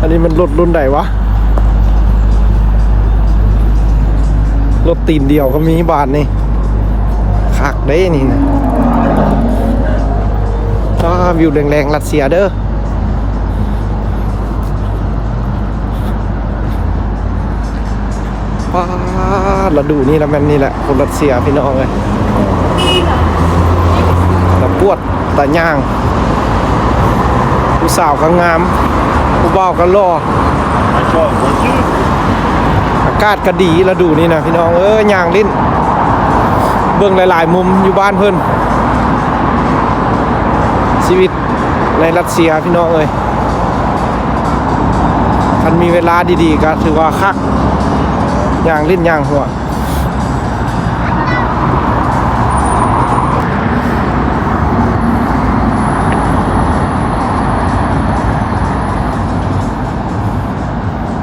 ອັນນີ້ມັນລົດລຸ້ນໃດວະ? ລົດຕີນດຽວກໍມີບາດນີ້ ຄັກເດ້ນີ້ນະ. ອ້າ ວິວແລງໆ ຣັດເຊຍເດີ້. ປາດ ລະດູນີ້ລະແມ່ນນີ້ແຫຼະ ຄົນຣັດເຊຍພີ່ນ້ອງເອີຍ ຕາກວດຕາຍ່າງ ຜູ້ສາວກໍງາມ ຜູ້ບ່າວກໍຫຼໍ່ ອາກາດກໍດີລະດູນີ້ນະພີ່ນ້ອງເອີຍ ຍ່າງຫຼິ້ນ ເບິ່ງຫຼາຍໆມຸມຢູ່ບ້ານເພິ່ນ ຊີວິດໃນຣັດເຊຍພີ່ນ້ອງເອີຍ. ຄັນມີເວລາດີໆ ກໍຖືວ່າຄັກ ຍ່າງຫຼິ້ນຍ່າງຫົວ.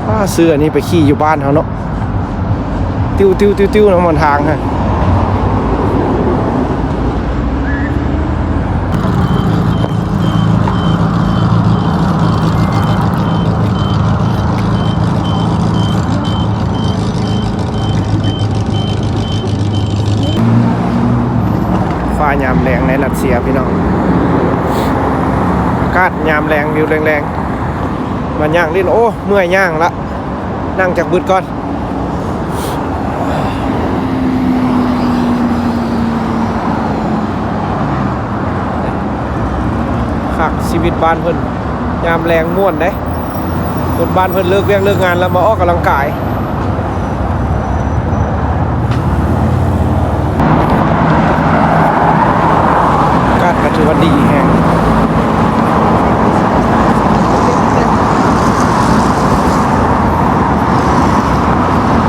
ອ້າ ຊື້ອັນນີ້ໄປຂີ່ຢູ່ບ້ານເຮົາເນາະ. ຕິວໆໆໆ ນຳມັນທາງຫັ້ນ ຟ້າຍາມແລງໃນຣັດເຊຍພີ່ນ້ອງ ອາກາດຍາມແລງ ວິວແລງໆ ມາຍ່າງຫຼິ້ນ ໂອ້ ເມື່ອຍຍ່າງລະ ນັ່ງຈັກບຶດກ່ອນ. ຄັກ ຊີວິດບ້ານເພິ່ນ ຍາມແລງມ່ວນເດ້ ຄົນບ້ານເພິ່ນເລີກວຽກເລີກງານແລ້ວມາອອກກຳລັງກາຍ. ອາກາດກໍຖືວ່າດີແຮງ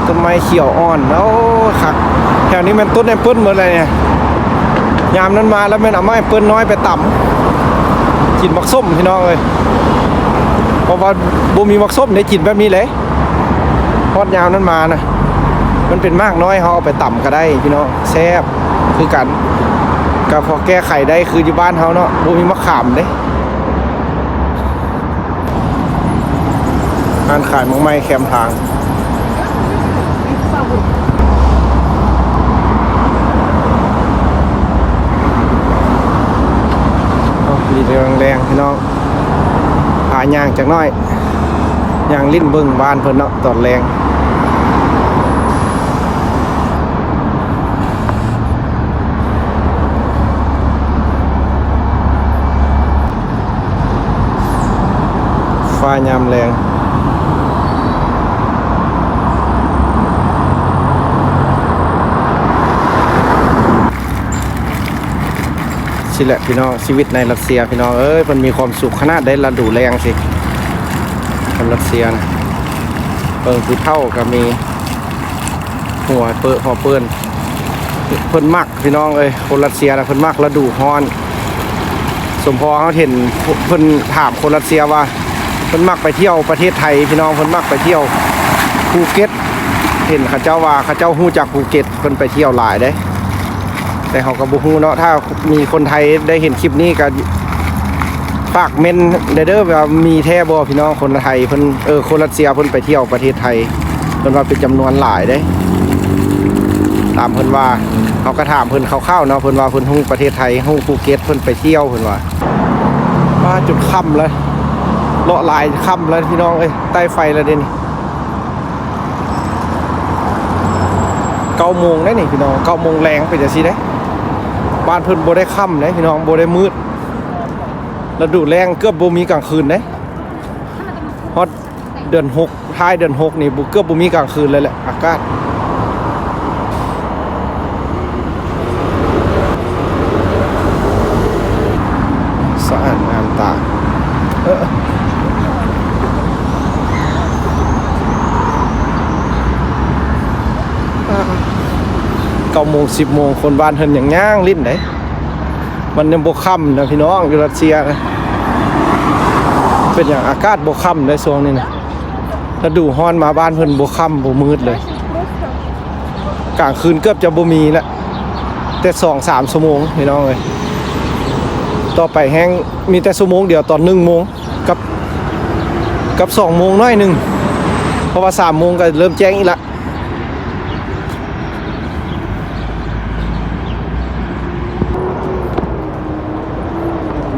ຕົ້ນໄມ້ຂຽວອ່ອນ ໂອ້ ຄັກ ແຖວນີ້ແມ່ນຕົ້ນແອບເປິ້ນໝົດເລີຍນີ້ ຍາມນັ້ນມາແລ້ວແມ່ນເອົາໝາກແອບເປິ້ນນ້ອຍໄປຕຳ ກິນໝາກສົ້ມພີ່ນ້ອງເອີຍ ເພາະວ່າບໍ່ມີໝາກສົ້ມໄດ້ກິນແບບນີ້ເລີຍ. ຮອດຍາມນັ້ນມານະ ມັນເປັນໝາກນ້ອຍ ເຮົາເອົາໄປຕຳກໍໄດ້ພີ່ນ້ອງ ແຊບຄືກັນ ກໍພໍແກ້ໄຂໄດ້ ຄືຢູ່ບ້ານເຮົາເນາະ ບໍ່ມີໝາກຂາມເດ້. ຮ້ານຂາຍໝາກໄມ້ແຄມທາງ ມີແດງໆ ພີ່ນ້ອງ ພາຍ່າງຈັກໜ້ອຍ ຍ່າງຫຼິ້ນເບິ່ງບ້ານເພິ່ນເນາະ ຕອນແລງ. ຟ້າຍາມແລງ ຊີ້ແຫຼະພີ່ນ້ອງ ຊີວິດໃນຣັດເຊຍພີ່ນ້ອງເອີຍ ເພິ່ນມີຄວາມສຸກຂະໜາດໃດລະດູແລ້ງຊີ້ ຄົນຣັດເຊຍນະ ເບິ່ງຜູ້ເຖົ້າກໍມີ ຫົວເປິເພາະເປີ້ນ ເພິ່ນມັກພີ່ນ້ອງເອີຍ ຄົນຣັດເຊຍນະ ເພິ່ນມັກລະດູຮ້ອນ ສົມພໍເຮົາເຫັນ ເພິ່ນຖາມຄົນຣັດເຊຍວ່າ ເພິ່ນມັກໄປທ່ຽວປະເທດໄທພີ່ນ້ອງ ເພິ່ນມັກໄປທ່ຽວພູເກັດ ເຫັນເຂົາເຈົ້າວ່າ ເຂົາເຈົ້າຮູ້ຈັກພູເກັດ ເພິ່ນໄປທ່ຽວຫຼາຍເດ້. ແຕ່ເຮົາກໍບໍ່ຮູ້ເນາະ ຖ້າມີຄົນໄທໄດ້ເຫັນຄລິບນີ້ກໍຝາກເມັ້ນແດ່ເດີ ວ່າມີແທ້ບໍ່ພີ່ນ້ອງ ຄົນໄທເພິ່ນ ເອີ ຄົນຣັດເຊຍເພິ່ນໄປທ່ຽວປະເທດໄທ ເພິ່ນວ່າເປັນຈຳນວນຫຼາຍເດ້ ຕາມເພິ່ນວ່າ. ເຮົາກໍຖາມເພິ່ນຄ່າວໆເນາະ ເພິ່ນວ່າເພິ່ນຮູ້ປະເທດໄທ ຮູ້ພູເກັດ ເພິ່ນໄປທ່ຽວ ເພິ່ນວ່າ. ມາຈົນຄ່ຳແລ້ວ ເລາະຫຼາຍຄ່ຳແລ້ວພີ່ນ້ອງເອີຍ ໃຕ້ໄຟແລ້ວເດນີ້. ເກົ້າໂມງແລ້ວນີ້ພີ່ນ້ອງ ເກົ້າໂມງແລງເປັນຈັ່ງຊີ້ເດ້. ບ້ານເພິ່ນບໍ່ໄດ້ຄ່ຳເດ້ພີ່ນ້ອງ ບໍ່ໄດ້ມືດ. ລະດູແລ້ງເກືອບບໍ່ມີກາງຄືນເດ້. ຮອດເດືອນຫົກ ທ້າຍເດືອນຫົກນີ້ບໍ່ ເກືອບບໍ່ມີກາງຄືນເລີຍແຫຼະ ອາກາດ. ສະອາດງາມຕາ ເອີ ເກົ້າໂມງ ສິບໂມງ ຄົນບ້ານເພິ່ນຍັງຍ່າງຫຼິ້ນເດ້. ມັນຍັງບໍ່ຄ່ຳນະພີ່ນ້ອງ ຢູ່ຣັດເຊຍນະ. ເປັນຫຍັງອາກາດບໍ່ຄ່ຳໃນຊ່ວງນີ້ນະ? ລະດູຮ້ອນມາບ້ານເພິ່ນບໍ່ຄ່ຳບໍ່ມືດເລີຍ. ກາງຄືນເກືອບຈະບໍ່ມີແລ້ວ ແຕ່ສອງສາມຊົ່ວໂມງພີ່ນ້ອງເອີຍ. ຕໍ່ໄປແຮງມີແຕ່ຊົ່ວໂມງດຽວ ຕອນໜຶ່ງໂມງກັບ ກັບສອງໂມງໜ້ອຍໜຶ່ງ ເພາະວ່າສາມໂມງກໍເລີ່ມແຈ້ງອີກລະ.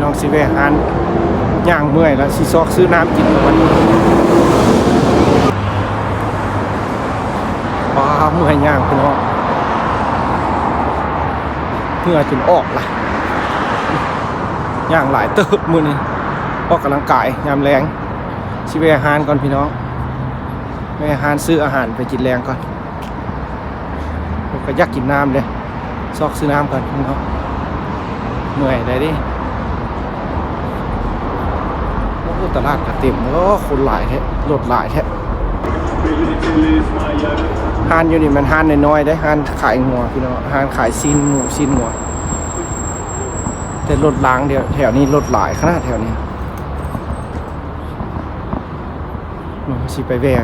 ນ້ອງຊິແວ່ຮ້ານ ຍ່າງເມື່ອຍລະ ຊິຊອກຊື້ນ້ຳກິນກ່ອນ. ວ້າ ເມື່ອຍຍ່າງພີ່ນ້ອງ ເມື່ອຍຈົນອອກລະ. ຍ່າງຫຼາຍເຕີບມື້ນີ້ ອອກກຳລັງກາຍຍາມແລງ. ຊິແວ່ຮ້ານກ່ອນພີ່ນ້ອງ ແວ່ຮ້ານຊື້ອາຫານໄປກິນແລງກ່ອນ. ຂ້ອຍກໍຢາກກິນນ້ຳເດ້ ຊອກຊື້ນ້ຳກ່ອນເນາະ ເມື່ອຍໄດ໋ເດ້. ໂອ້ ຕະຫຼາດກໍເຕັມ ໂອ້ ຄົນຫຼາຍແທ້ ລົດຫຼາຍແທ້. ຮ້ານຢູ່ນີ້ແມ່ນຮ້ານນ້ອຍໆເດ້ ຮ້ານຂາຍງົວພີ່ນ້ອງ ຮ້ານຂາຍຊີ້ນໝູ ຊີ້ນງົວ. ແຕ່ລົດລາງດຽວ ແຖວນີ້ລົດຫຼາຍຂະໜາດແຖວນີ້. ເຮົາຊິໄປແວ່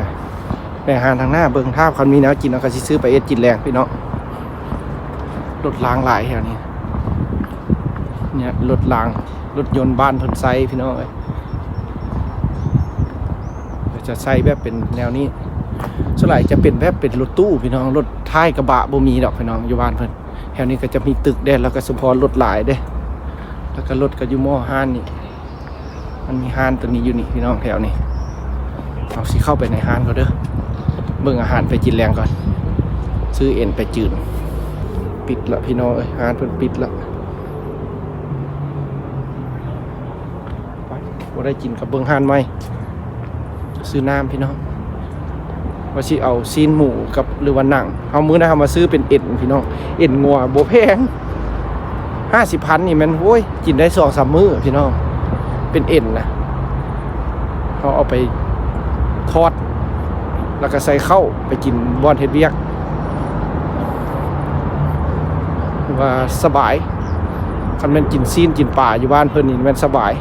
ໄປຮ້ານທາງໜ້າເບິ່ງ ຖ້າຄັນມີແນວກິນ ເຮົາກໍຊິຊື້ໄປເຮັດກິນແລງພີ່ນ້ອງ. ລົດລາງຫຼາຍແຖວນີ້ ເນຍ ລົດລາງ ລົດຍົນບ້ານເພິ່ນໃຊ້ພີ່ນ້ອງເອີຍ. ເຂົາຈະໃຊ້ແບບເປັນແນວນີ້ ສ່ວນຫຼາຍຈະເປັນແບບເປັນລົດຕູ້ພີ່ນ້ອງ ລົດທ້າຍກະບະບໍ່ມີດອກພີ່ນ້ອງ ຢູ່ບ້ານເພິ່ນ. ແຖວນີ້ກໍຈະມີຕຶກແດ່ ແລ້ວກໍສະເພາະລົດຫຼາຍເດ້ ແລ້ວກໍລົດກໍຢູ່ໝໍ້ຮ້ານນີ້. ມັນມີຮ້ານຕົວນີ້ຢູ່ນີ້ພີ່ນ້ອງ ແຖວນີ້. ເຮົາຊິເຂົ້າໄປໃນຮ້ານກ່ອນເດີ ເບິ່ງອາຫານໄປກິນແລງກ່ອນ ຊື້ເອັນໄປຈືນ. ປິດລະພີ່ນ້ອງເອີຍ ຮ້ານເພິ່ນປິດລະ ບໍ່ໄດ້ກິນ ກັບເບິ່ງຮ້ານໃໝ່. ຊື້ນ້ຳພີ່ນ້ອງ ວ່າຊິເອົາຊີ້ນໝູກັບ ຫຼືວ່າໜັງ ເຮົາ ມື້ນັ້ນເຮົາມາຊື້ເປັນເອັນພີ່ນ້ອງ ເອັນງົວບໍ່ແພງ ຫ້າສິບພັນນີ້ແມ່ນ ໂອ້ຍ ກິນໄດ້ສອງສາມມື້ພີ່ນ້ອງ ເປັນເອັນນະ. ເຮົາເອົາໄປທອດ ແລ້ວກໍໃສ່ເຂົ້າໄປກິນບ່ອນເຮັດວຽກ ວ່າສະບາຍ. ຄັນແມ່ນກິນຊີ້ນກິນປາຢູ່ບ້ານເພິ່ນນີ້ແມ່ນສະບາຍ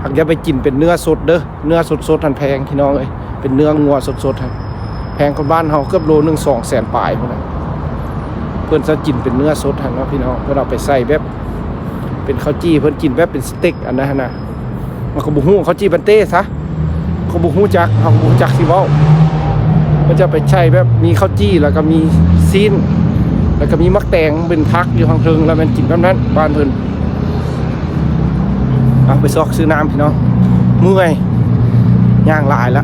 ຫາກຢ່າໄປກິນເປັນເນື້ອສົດເດີ. ເນື້ອສົດໆຫັ້ນແພງພີ່ນ້ອງເອີຍ ເປັນເນື້ອງົວສົດໆຫັ້ນ ແພງກວ່າບ້ານເຮົາເກືອບໂລໜຶ່ງສອງແສນປາຍພຸ້ນນະ. ເພິ່ນຈະກິນເປັນເນື້ອສົດຫັ້ນເນາະພີ່ນ້ອງ ເພິ່ນເອົາໄປໃສ່ແບບເປັນເຂົ້າຈີ່ ເພິ່ນກິນແບບເປັນສະເຕັກອັນນັ້ນຫັ້ນນະ. ເຮົາກໍບໍ່ຮູ້ເຂົ້າຈີ່ບັນເຕ້ຊະ ເຮົາກໍບໍ່ຮູ້ຈັກ ເຮົາກໍບໍ່ຮູ້ຈັກຊິເວົ້າ. ເພິ່ນຈະໄປໃສ່ແບບມີເຂົ້າຈີ່ ແລ້ວກໍມີຊີ້ນ ແລ້ວກໍມີໝາກແຕງເປັນຜັກຢູ່ຂ້າງເທິງ ແລ້ວແມ່ນກິນແບບນັ້ນ ບ້ານເພິ່ນ. ເອົາ ໄປຊອກຊື້ນ້ຳພີ່ນ້ອງ ເມື່ອຍ ຍ່າງຫຼາຍລະ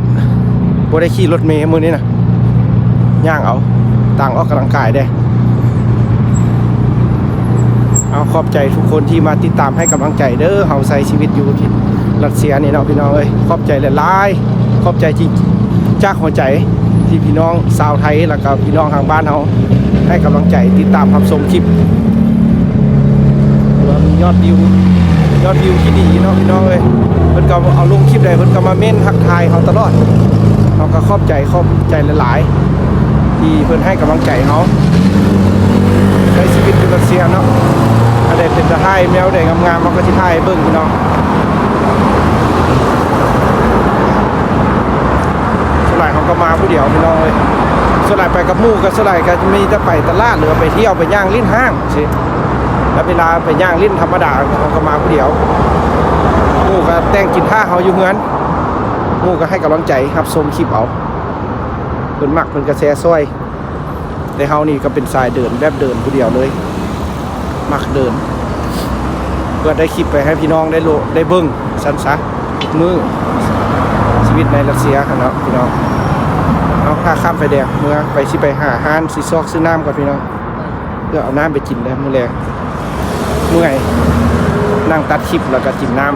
ບໍ່ໄດ້ຂີ່ລົດເມມື້ນີ້ນະ ຍ່າງເອົາ ຕ່າງອອກກຳລັງກາຍເດ້. ເອົາ ຂອບໃຈທຸກຄົນທີ່ມາຕິດຕາມໃຫ້ກຳລັງໃຈເດີ ເຮົາໃຊ້ຊີວິດຢູ່ທີ່ຣັດເຊຍນີ້ເນາະພີ່ນ້ອງເອີຍ ຂອບໃຈຫຼາຍໆ ຂອບໃຈທີ່ ຈາກຫົວໃຈ ທີ່ພີ່ນ້ອງຊາວໄທ ແລ້ວກໍພີ່ນ້ອງທາງບ້ານເຮົາໃຫ້ກຳລັງໃຈ ຕິດຕາມຮັບຊົມຄລິບ ວ່າມີຍອດວິວ ຍອດວິວທີ່ດີເນາະພີ່ນ້ອງເອີຍ. ເພິ່ນກໍເອົາລົງຄລິບໃດ ເພິ່ນກໍມາເມັ້ນທັກທາຍເຮົາຕະຫຼອດ ເຮົາກໍຂອບໃຈ ຂອບໃຈຫຼາຍໆ ທີ່ເພິ່ນໃຫ້ກຳລັງໃຈເຮົາໃຊ້ຊີວິດຢູ່ຣັດເຊຍເນາະ. ອັນໃດເປັນຕາຖ່າຍແນວໃດງາມໆ ເຮົາກໍຊິຖ່າຍໃຫ້ເບິ່ງພີ່ນ້ອງ. ສ່ວນຫຼາຍເຮົາກໍມາຜູ້ດຽວພີ່ນ້ອງເອີຍ ສ່ວນຫຼາຍໄປກັບໝູ່ ກໍສ່ວນຫຼາຍກໍມີແຕ່ໄປຕະຫຼາດ ຫຼືວ່າໄປທ່ຽວ ໄປຍ່າງຫຼິ້ນຫ້າງຊີ້. ແລ້ວເວລາໄປຍ່າງຫຼິ້ນທຳມະດາ ເຮົາກໍມາຜູ້ດຽວ ໝູ່ກໍແຕ່ງກິນຖ້າເຮົາຢູ່ເຮືອນ ໝູ່ກໍໃຫ້ກຳລັງໃຈ ຮັບຊົມຄລິບເອົາ ເພິ່ນມັກເພິ່ນກໍແຊຊ່ອຍ. ແຕ່ເຮົານີ້ກໍເປັນສາຍເດີນ ແບບເດີນຜູ້ດຽວເລີຍ ມັກເດີນ ເພື່ອໄດ້ຄລິບໄປໃຫ້ພີ່ນ້ອງໄດ້ໂລ ໄດ້ເບິ່ງຊັ້ນຊະ ທຸກມື້ ຊີວິດໃນຣັດເຊຍຫັ້ນເນາະພີ່ນ້ອງ. ເຮົາຖ້າຂ້າມໄຟແດງເມືອ ໄປ ຊິໄປຫາຮ້ານ ຊິຊອກຊື້ນ້ຳກ່ອນພີ່ນ້ອງ ເພື່ອເອົານ້ຳໄປກິນແລ້ວມື້ແລງ ເມື່ອຍ ນັ່ງຕັດຄລິບແລ້ວກໍກິນນ້ຳ.